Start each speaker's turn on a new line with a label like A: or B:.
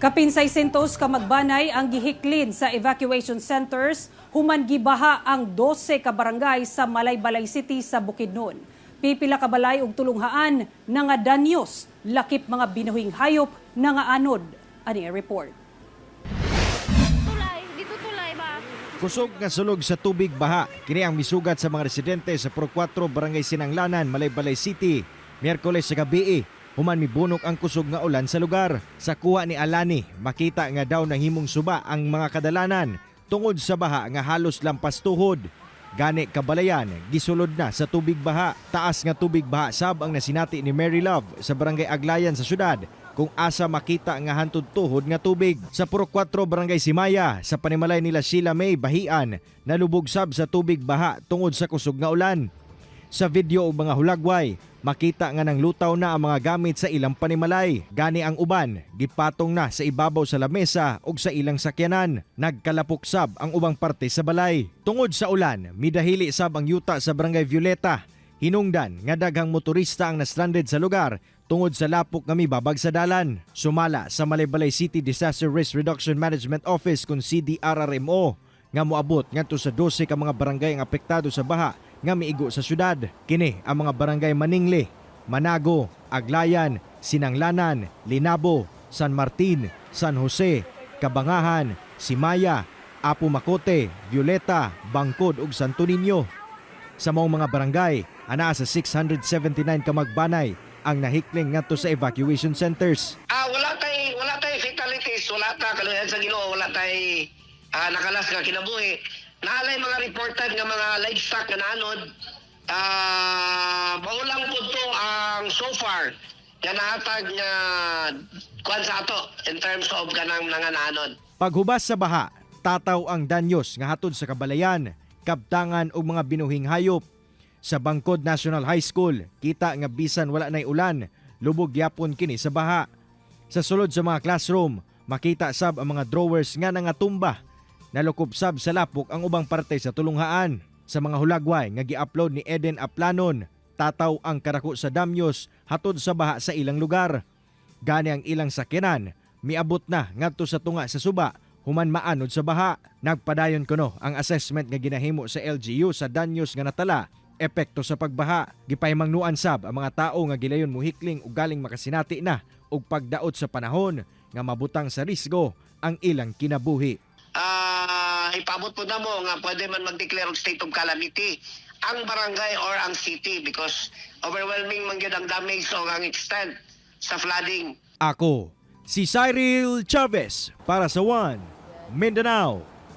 A: Kapin 600 ka magbanay ang gihiklin sa evacuation centers human gibaha ang 12 ka barangay sa Malaybalay City sa Bukidnon. Pipila ka balay ug tulunghaan nga danyos, lakip mga binuhing hayop na nga anod. Ani ang report.
B: Tulay, dito tulay ba?
C: Kusog nga sulog sa tubig baha kini ang misugat sa mga residente sa Purok 4, Barangay Sinanglanan, Malaybalay City. Miyerkules sa gabi, human mibunok ang kusog nga ulan sa lugar. Sa kuha ni Alani, makita nga daw nahimong suba ang mga kadalanan tungod sa baha nga halos lampas tuhod. Gani kabalayan, gisulod na sa tubig baha. Taas nga tubig baha sab ang nasinati ni Mary Love sa Barangay Aglayan sa syudad kung asa makita nga hantod tuhod nga tubig. Sa Purok 4, Barangay Simaya, sa panimalay nila Sheila May Bahian, nalubog sab sa tubig baha tungod sa kusog nga ulan. Sa video og mga hulagway, makita nga nang lutaw na ang mga gamit sa ilang panimalay. Gani ang uban, gipatong na sa ibabaw sa lamesa ug sa ilang sakyanan. Nagkalapok sab ang ubang parte sa balay. Tungod sa ulan, midahili sab ang yuta sa Barangay Violeta. Hinungdan nga daghang motorista ang na-stranded sa lugar tungod sa lapok nga mibabag sa dalan. Sumala sa Malaybalay City Disaster Risk Reduction Management Office kung CDRRMO nga moabot ngadto sa 12 ka mga barangay ang apektado sa baha nga miigo sa syudad. Kini ang mga barangay Maningli, Manago, Aglayan, Sinanglanan, Linabo, San Martin, San Jose, Kabangahan, Simaya, Apo Makote, Violeta, Bangkod ug Santo Niño. Sa maong mga barangay, anaa sa 679 ka magbanay ang nahikling ngadto sa evacuation centers.
D: Wala tay fatalities, wala ta, kaluyan sa Ginoo, wala tay nakalas nga kinabuhi. Naa lay mga reported nga mga livestock nga naanod. Mao lang pud to ang so far nga nahatag nga kuan sa ato in terms of kanang nga naanod.
C: Paghubas sa baha, tataw ang danyos nga hatod sa kabalayan, kabtangan ug mga binuhing hayop. Sa Bangkod National High School, kita nga bisan wala nay ulan, lubog gyapon kini sa baha. Sa sulod sa mga classroom, makita sab ang mga drawers nga nangatumba. Nalukop sab sa lapok ang ubang parte sa tulunghaan. Sa mga hulagway nga gi-upload ni Eden Aplanon, tataw ang karako sa damyos hatod sa baha sa ilang lugar. Gani ang ilang sakyanan, miabot na ngadto sa tunga sa suba human maanod sa baha. Nagpadayon kuno ang assessment nga ginahimo sa LGU sa danyos nga natala epekto sa pagbaha. Gipahimangnuan sab ang mga tao nga gilayon muhikling ug galing makasinati na og pagdaot sa panahon nga mabutang sa risgo ang ilang kinabuhi.
D: Ipabot po na mo nga pwede man mag-declare og state of calamity ang barangay or ang city because overwhelming man gyud ang damage o ang extent sa flooding.
C: Ako, si Cyril Chavez para sa One Mindanao.